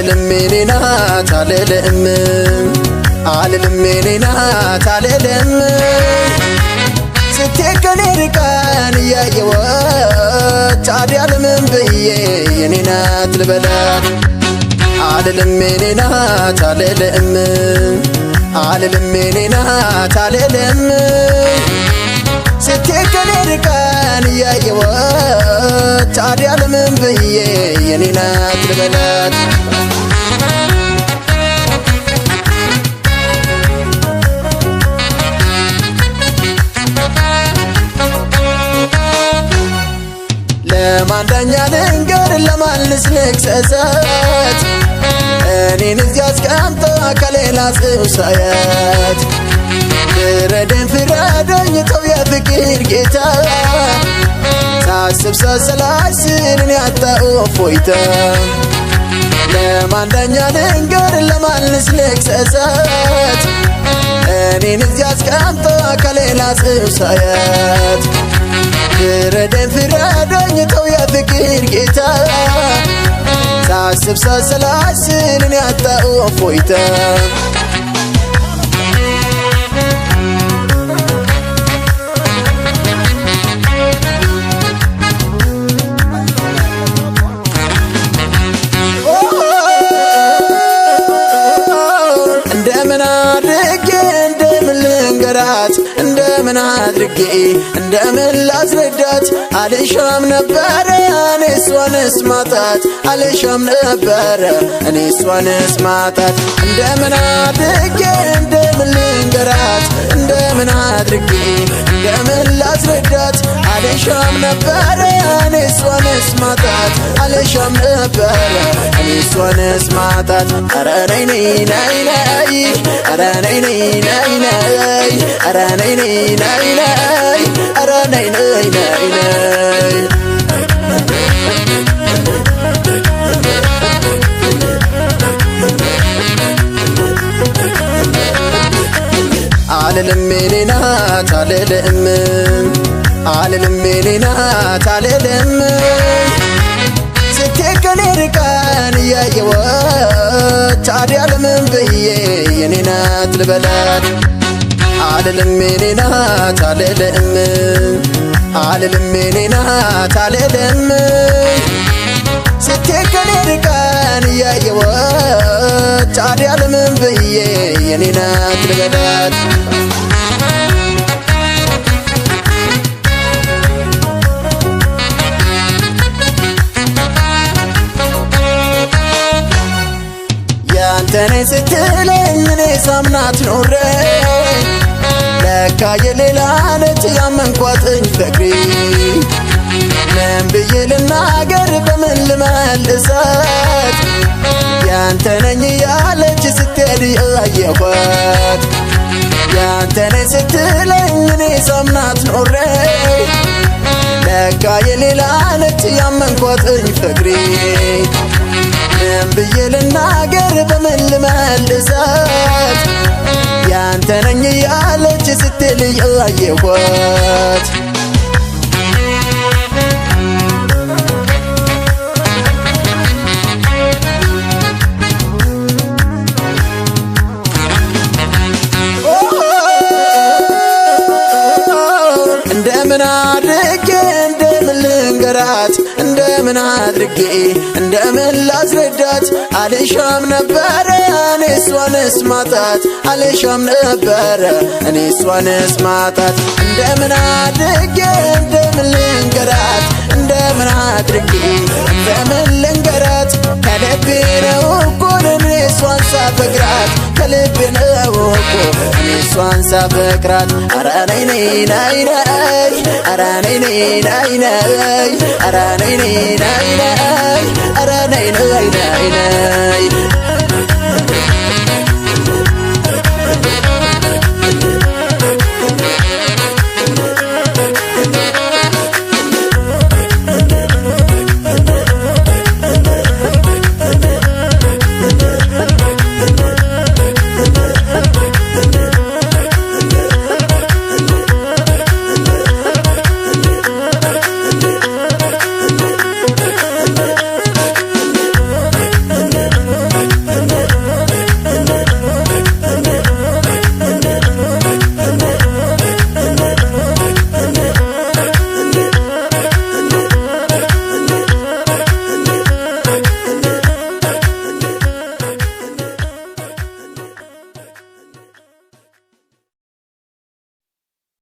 አልልም የኔ ናት አልልም፣ አልልም የኔ ናት አልልም። ስትሄድ ከኔ ርቃን እያየኋት ታዲያ ለምን ብዬ የኔ ናት ልበላት? አልልም የኔ ናት አልልም፣ አልልም የኔ ናት አልልም። ስትሄድ ከኔ ርቃን እያየኋት ታዲያ ለምን ብዬ የኔ ናት ልበላት? ለማን ዳኛ ልንገር ለማንስ ልክሰሳት? እኔን እዚያ አስቀምጣ ከሌላ ሰው ሳያት። ፍረደኝ ፍረደኝ ተው የፍቅር ጌታ፣ ሳስብ ሳሰላስል እኔ ያጣሁ እፎይታ። ለማን ዳኛ ልንገር ለማንስ ልክሰሳት? እኔን እዚያ አስቀምጣ ከሌላ ሰው ሳያት። ፍረደኝ ፍረደኝ ተው የፍቅር ጌታ፣ ሳስብ ሳሰላስል እኔ ያጣሁ እፎይታ። እንደምን አድርጌ እንደምን ልንገራት? እንደምን አድርጌ እንደምን ላስረዳት? አልሻም ነበረ እኔ እሷንስ ማጣት፣ አልሻም ነበረ እኔ እሷንስ ማጣት። እንደምን አድርጌ እንደምን ልንገራት? እንደምን አድርጌ እንደምን ላስረዳት? አልሻም ነበረ እኔ እሷንስ ማጣት፣ አልሻም ነበረ እኔ እሷንስ ማጣት። ኧረ ነይ ነይ ነይ ነይ፣ ኧረ ነይ ነይ ነይ ነይ፣ ኧረ ነይ ነይ ነይ ነይ፣ ኧረ ነይ ነይ ነይ ነይ። አልልም የኔ ናት አልልም፣ አልልም የኔ ናት አልልም። ስትሄድ ከኔ ርቃን እያየኋት ታዲያ ለምን ብዬ የኔ ናት ልበላት? አልልም የኔ ናት አልልም፣ አልልም የኔ ናት አልልም። ስትሄድ ከኔ ርቃን እያየኋት ታዲያ ለምን ብዬ የኔ ናት ልበላት? ያንተ ነኝ ስትለኝ እኔ ሳምናት ኖሬ፣ ለካ የሌላ ነች ያመንኳትኝ ፍቅሬ። ምን ብዬ ልናገር በምን ልመልሳት? ያንተ ነኝ እያለች ስትሄድ እያየኋት። ያንተ ነኝ ስትለኝ እኔ ሳምናት ኖሬ፣ ለካ የሌላ ነች ያመንኳትኝ ፍቅሬ። ምን ብዬ ልናገር በምን ልመልሳት? ያንተ ነኝ እያለች ስትል እያየኋት። እንደምን አድርጌ እንደምን ልንገራት? እንደምን አድርጌ እንደምን ላስረዳት? አልሻም ነበረ እኔ እሷንስ ማጣት፣ አልሻም ነበረ እኔ እሷንስ ማጣት። እንደምን አድርጌ እንደምን ልንገራት? እንደምን አድርጌ እንደምን ልንገራት? ከልቤ ነው እኮ እኔ እሷን ሳፈቅራት፣ ከልቤ ነው እኮ እኔ እሷን ሳፈቅራት። ኧረ ነይ ነይ ነይ ነይ፣ ኧረ ነይ ነይ ነይ ነይ፣ ኧረ ነይ ነይ ነይ ነይ፣ ኧረ ነይ ነይ ነይ ነይ።